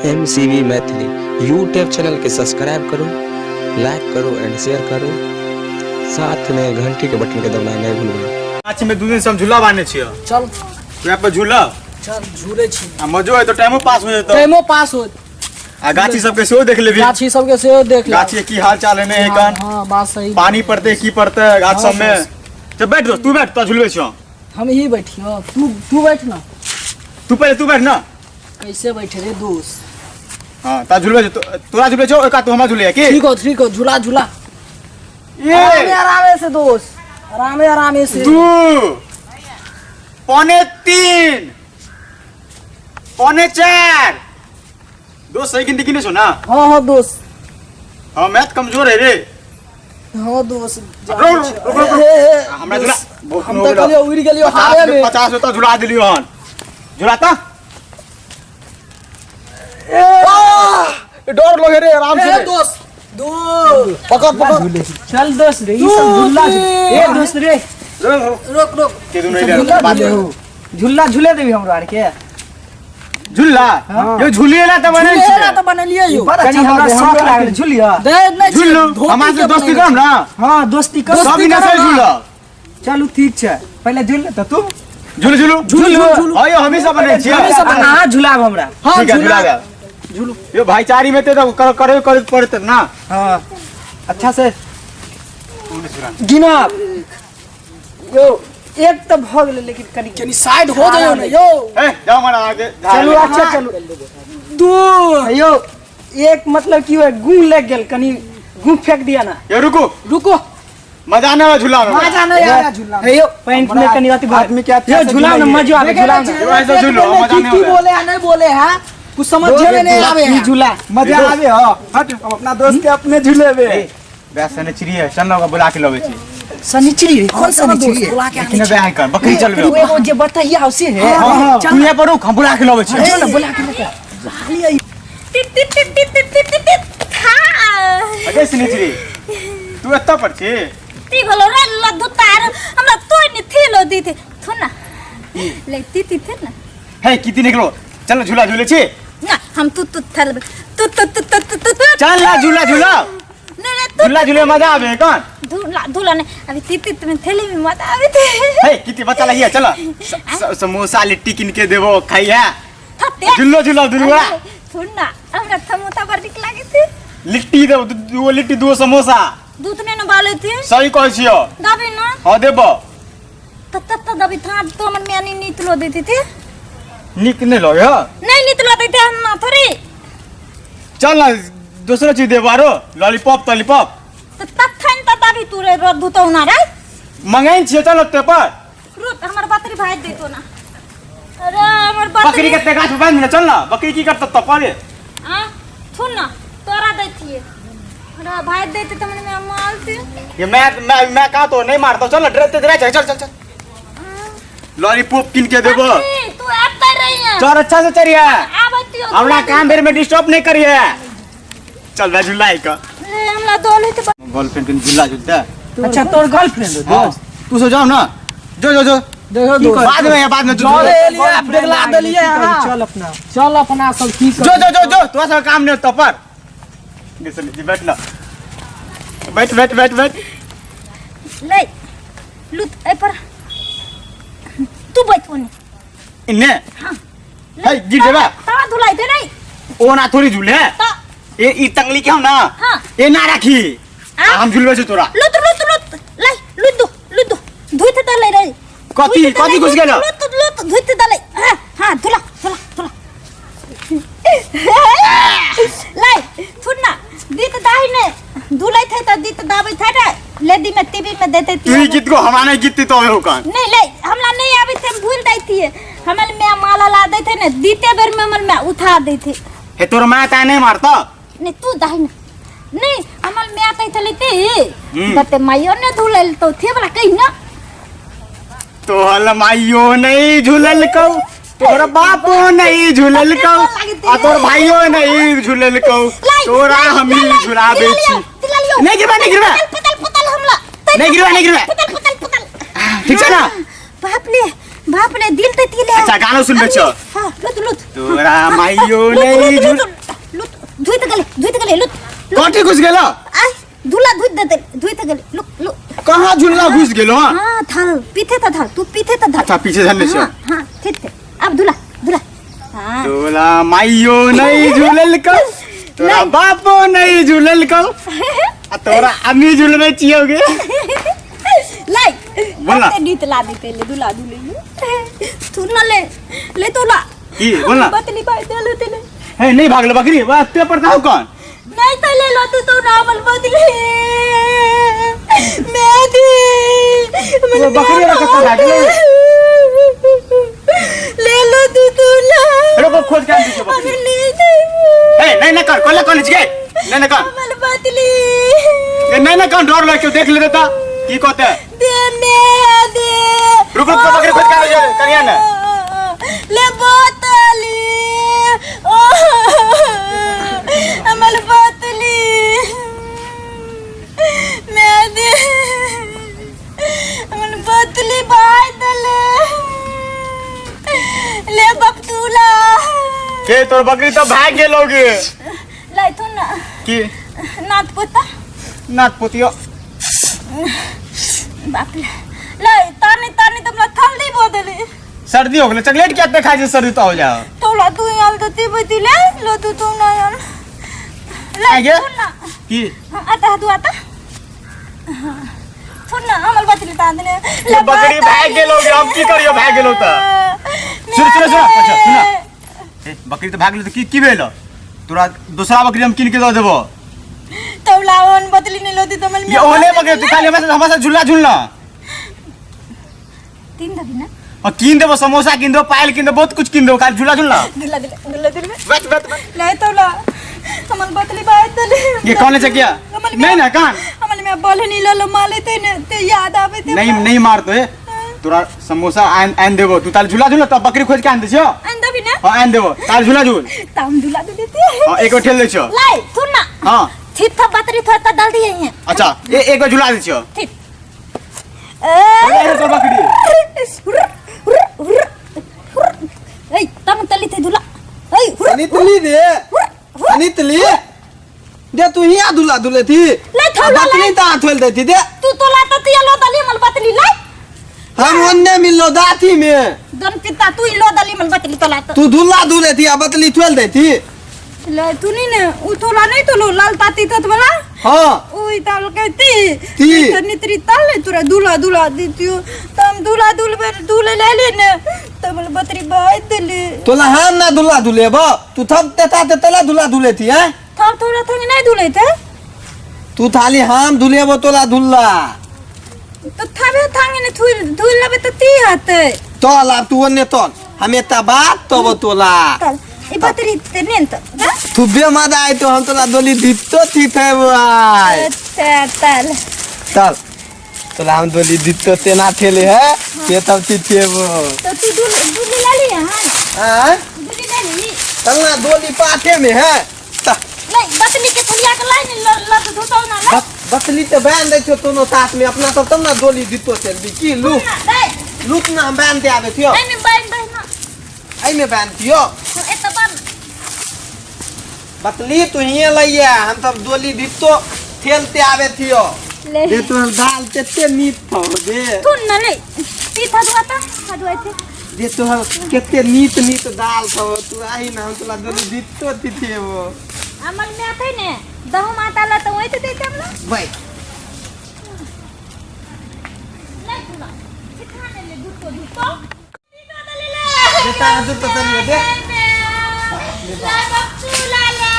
M C B Maithili YouTube channel के subscribe करू, like करू एंड शेयर करू। साथ में घंटी के बटन के दबाना नहीं भूलबै। गाछ में 2 दिन से हम झूला बांधने छियै। चल। वएह पर झूला। चल झूले छी। आ मजो है तो टाइमो पास हो जेतौ। टाइमो पास हो। आ गाछी सबके सेहो देख लेबी। गाछी सबके सेहो देख लेब। गाछी के की हाल चाल है नहीं है कान। हाँ, बात सही। पानी पड़ते की पड़ते गाछ हाँ, सब में। चल बैठ दोस्त, तू बैठ, तो झूलबे छियो। हम ही बैठियो, तू बैठ ना। तू पहले तू बैठ ना। कैसे बैठे रे दोस्त? हाँ, ता झूलबे छियो, तोरा झूलबे छियो, एका तू हमरा झूले की? ठीक हो, ठीक हो, झूला झूला। ये। आरामे आरामे से दोस्त, आरामे आरामे से। 2, 2.75, 3.75। दोस्त सही गिनती गिने छो ना? हाँ हाँ दोस्त। हाँ मैथ कमजोर है रे। हाँ दोस्त, रुक, रुक, रुक, रुक। ए, ए, ए, हमरा दोस्त, झूला, बहुत हम हो तो गेलो। कहलियो उड़ गेलियो हारे में। 50 में तो झुला दिलियो हन। झुलाता? ए, डर लगे रे, आराम से ए, रे। दोस्त, दो। पकड़, पकड़। चल दोस्त रे, ई सब झूला झूल। ए दोस्त रे। रुक, रुक, रुक। के दुनु झूला इधर बात झूले करो। हो। झूला झूले देबी हमरा आर के। झूला? हाँ। यो झूलिए ना तो बने झूले ना छियै। तो बनेलिए यो। कनी अच्छा हमरा बात है, शौक हमरा लागल झूलिया। दे नहीं छियै, झूलू। धोती हमरा से के दोस्ती बनेने करम ना? हाँ, दोस्ती करम। सब इना से करम ना। झूला। चलू ठीक छै, पहले झूल त तू। झूल, झूलू। झूलू, झूलू। हाँ, यो हमेशा बने छियै। हमेशा बने। अहाँ झूलाब हमरा। हाँ, ठीक है, झूला। झूला। झूलू। यो भाईचारी में तो करे करे पड़ते ना। हाँ, अच्छा से गिनाब। यो एक तो भ गेलै, लेकिन कनी कनी साइड हो जाइयो ना यो। ए, जाओ मारा आगे। चलू, अच्छा चलू। 2। यो एक मतलब की हुआ, गू लग गेल, कनी गू फेंक दिया ना। यो रुको। रुको। मजा नहीं आया झूला में। मजा नहीं आया झूला में। यो पैंट में कनी अति भर। आदमी के अच्छा यो से झूला में झूलाइए। मजा आवे, देखे झूला ना, में। चेहरा यो ऐसा देख झूलो, के मजा की नहीं की आवे। बोले या नहीं बोले है, कुछ समझ में नहीं आवे ई है। झूला। मजा आवे हो। हट, हम अपना दोस्त के अपने झूलेबे। ए, बे सनिचरी है, सन्ना का बुला के लवे छी। सनिचरी रे, कौन सनिचरी है? बुला के लेकिन बे आई कर, बकरी चलबे। ओ एगो जे बतैया हो से है। हां, हां, तू यहाँ पर रुक, हम बुला के लवे छी। चल ना, बुला के लेके आ। Tit tit tit tit tit tit tit tit. था। अगे सनिचरी, तू एत्ता पर छी? ती भलो रे लड्डू तार, हमरा तोय नि थेलो दी थे। थो ना। ले ती ती थे ना। हे, किती निकलो? चल झूला झूले छी। ना, हम तू तू थल तू तू तू तू तू तू तू। चल ना, झूला झूला। नहीं, नहीं, तू झूला झूले मजा आवे कौन? झूला झूला नहीं, अभी ती ती तुम्हें थैली में मजा आवे थे। हे, किती बच्चा लगी है, चलो। समोसा लिट्टी किन के देबो, खाइया। थत्ते। झूलो झूलो दुनुआ। अरे, सुन ना, हमरा समोसा बड़ निक लागे थे। लिट्टी देबो, दुगो लिट्टी, दुगो समोसा। दूध ने न बाले थे। सही कहै छियो। दबे ना। हां, देबो। त त त दबे था तो हमर म्यानी नीतलो देते थे। निक नहीं लगे हो? नहीं नीतलो देते हम ना थोड़ी। चल ना, दूसरा चीज देबो आरो, लॉलीपॉप तॉलीपॉप। त तखन त दबी तू रे रद्दू तो ना रे। मंगाइन छियो, चल ओते पर। रुक, हमर बकरी भाज देतो ना। अरे हमर बकरी बकरी के गाछ पे बांध ना, चल ना, बकरी की करत त पर। आ, सुन ना, तोरा दैतिए। अरे भाज देते त मन में मालते। ये मैं मैं का तो नहीं मारता, चल ना, डरते डरे चल चल चल। लॉलीपॉप किन के देबो। बकरी, तू आते रही है। चल अच्छा से चलिए। आवतियो। हमरा काम बेर में डिस्टर्ब नहीं करिए। चल मैं झूला एक। ए, हमरा दोले ते गर्लफ्रेंड के झूला झूलते। अच्छा, तोर गर्लफ्रेंड हो दोस्त? तू सो जाओ ना। जो जो जो। देखो दोस्त। बाद में या बाद में चल एलिया, देखला देलिए अहाँ। चल अपना। चल अपना सब की जो जो जो जो, तोरा सब काम नहीं होता पर। निकल जी, बैठ ना। बैठ बैठ बैठ बैठ। ले लुत ए पर। तू बैठ ओने। इन्ने? हां। हे, गिर जेबा। तवा धुलाई दे नहीं। ओ ना थोड़ी झूले। त ए ई तंगली के हम ना। हां। ए ना राखी। आ? हम झूलबे छै तोरा। Lot Lot Lot. ले लुत दो, लुत दो। धुइत त ले रे। कथी, धुइत त कथी ले, घुस गेलो? लुत लुत धुइत त ले। हां, हां, धुला, धुला, धुला। ले, थुन ना। दी त दाही ने। धुलै थे त दी त दाबै थे रे। ले दी में टीवी में देते तू ही गीत को हमरा नहीं गीत तो हो कान। नहीं ले, हमरा नहीं आबै थे, हम भूल दै थिए। हमर मैं माला ला दै थे ने, दीते बेर में हमर मैं उठा दै थे। हे तोर मां ता नहीं मारता? नहीं तू दाही ना। नहीं, हमर मैं तै थे लेते। बते माइयो ने धुलल तो थे वाला कहि ना। तोहर माइयो नहीं झूलल कौ, तोर बापो नहीं झूलल कौ, आ तोर भाइयो नहीं झूलल कौ, तोरा हम ही झुलाबे छी। नहीं गिरबा, नहीं गिरबा। पतल पतल हमला। नहीं गिरबा, नहीं गिरबा। पतल पतल पतल। ठीक छै ना? बाप रे, बाप रे दिल ते तिले। अच्छा गाना सुनबे छ। हां लुत लुत। तोरा माइयो नहीं झूल लुत धुइत गेले धुइत गेले लुत। कथी घुस गेलो? आ झूला धुइत देते धुइत गेले लुक लुक। कहाँ झूला घुस गेलो? हां हां थाल पीथे त थाल तू पीथे त थाल। अच्छा पीछे धरने छ। हां हां ठीक थे अब झूला झूला। हां तोरा माइयो नहीं झूलल को तोरा बापो नहीं झूलल को आ तोरा अम्मी झूलबे छियोगे। लाई बोल ना। नीत ला देते ले दुला दुले तू ना ले ले तो ला की बोल ना। बतली भाई दे ले तेले हे नहीं भागल बकरी वाह ते पर था कौन नहीं तो ले लो तू तो रामल बदली मैं दी वो बकरी वाला कत्ता भागल ले लो तू तो ना रुको खोज के आन दे बकरी ए नहीं ना कर कोला कॉलेज के नहीं ना कर अमल बदली ए नहीं ना कर डर लग के देख ले देता की कहते दे मैं दे रुक रुक बकरी खोज के आन दे करिया ना ले बोतली ओ अमल बोतली मैं दे अमल बोतली भाई दले ले बपतूला के तोर बकरी तो भाग गेलोगे लाई तू ना की नात पोता नात पोतियो बाप रे लाई तानी तानी तुमला थल दी बोतली सर्दी हो गेलै चॉकलेट क्या पे खाइ छै सर्दी तो हो जाओ तोला तू याल दती बतिले लो तू तू ना यार लाई आगे? तू ना की आता तू आता सुन ना अमल बतली तांदने ये बकरी भाग गेलोगे हम की करियो भाग गेलो त सुन सुन सुन अच्छा सुन ए बकरी तो भाग गेलो त की की भेल तोरा दूसरा बकरी हम किन के दऽ देबो तोला ओन बतली ने लोती तमल ये ओने बकरी तू खाली हमरा से झूला झूलना तीन दबी ना और किन देबो समोसा किन देबो पायल किन देबो बहुत कुछ किन देबो खाली झूला झूलना दुला दुला दुला दुला बस बस बस नहीं तोला अमल बतली बात तले ये कौन है चकिया नहीं ना कान अमल में बोल नहीं लो माले ते ने ते याद आवे ते नहीं नहीं मार तो तोरा समोसा आन आन देबो तू ताल झूला झूल तब बकरी खोज के आन दे छियो आन दबी ना हां आन देबो ताल झूला झूल ताम दुला दुले ते हां एक ठेल दे छियो लाई सुन ना हां ठीक था बतरी था त डाल दिए हैं अच्छा ए एक बार झूला दे छियो ठीक अरे तो बकरी ए तम तली थे दुला ए अनितली रे अनितली दे तू हिया दुला दुले थी ले थौला ले। बतली ता थोल देती दे तू तो लाता तिया लो दली मल बतली लाई हम ओन्ने मिललो दाती में दन पिता तू ही लो दली मल बतली तो लाता तू दुला दुले थी आ बतली थोल देती ले तू नहीं ने उ तोला नहीं तो लो लाल ताती तत वाला हां ओई ताल कहती ती। तो नित्री ताल ले तुरा दुला दुला देतियो तम दुला दुल बेर दुले ले ले ने तब बतरी बाय दले तोला हम ना दुला दुले बा तू थप तेता ते तला दुला दुले थी हैं थोड़ा थोड़ा थंग नहीं दुले थे तू थाली हम दुलेबो तोला दुल्ला तो थाबे थंग ने थुल धुल लेबे तो ती हते तल आब तू ओन्ने तल हम एता बात तब तोला तल ई बतरी ते नेन त हां तू बे मदा आय तो हम तोला दोली दितो थी थे भाई ते तल चल तोला हम दोली दितो तेना थेले है ते तब थी थे वो तो तू दुल दुली ले ली हां हां दुली ले ली चल ना दोली पाथे में है त नहीं बतली के थुलिया के लाइन ल ल धुतो ना ला बतली ते बांध दै छो दोनों साथ में अपना सब तब ना दोली दितो चलबी की लू ना दे लूट ना हम बांध दे आबे थियो नहीं बांध बांध ना एहि में बांध दियो ए त बांध बतली तू हिये लैया हम सब दोली दितो ठेलते आबे थियो ले दे तोहर दाल केते नीक थौ दे तू न ले ती थदुआ त थदुआ थे दे तोहर केते नीक नीक दाल थौ तू आही ना हम तोला दोली दितो तिथे वो अमल में आते ने दहु माता ला तो वही तो देते हम लोग बैठ नहीं तू ना सिखा ने ले दूध को दूध को बेटा दूध तो तनी दे ला बच्चू ला ला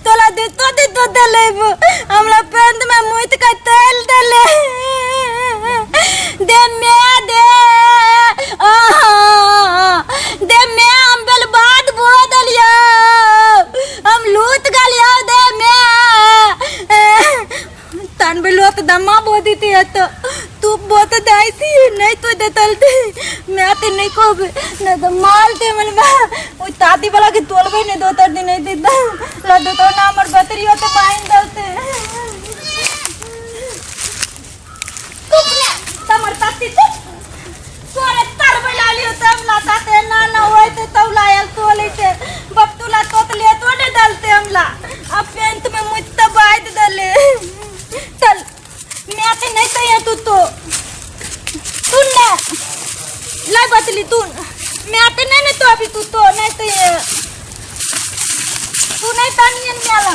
तोला दे तो दे तो देले हमरा पेंट में मुइत के तेल देले दे मैं दे आहा, दे मैं हम बर्बाद भो देलियो हम लूट गेलियो दे मैं तन बेलुआ तो दमा बो देती है तो तू बहुत दाई थी नहीं तो देतल थे मैं तो नहीं कहबे नहीं तो माल ते मन बा ओइ ताती वाला के तोलबे नहीं दो तर दिन नहीं देता ला दो तो ना हमर बतरी होते पाइन दलते तुपने तमर ताती तू तोरे तर बैलालियो तब लाता ते ना ना होय ते तब लायल तो लेते बप तुला तोत ले तो ने डालते हमला अब पेंट में मुझ तब बांध दले चल मैं ते नहीं तो ये तू तो तू ना लाई बतली तू मैं ते नहीं नहीं तो अभी तू तो नहीं तो ये तू नहीं तानियन मेला।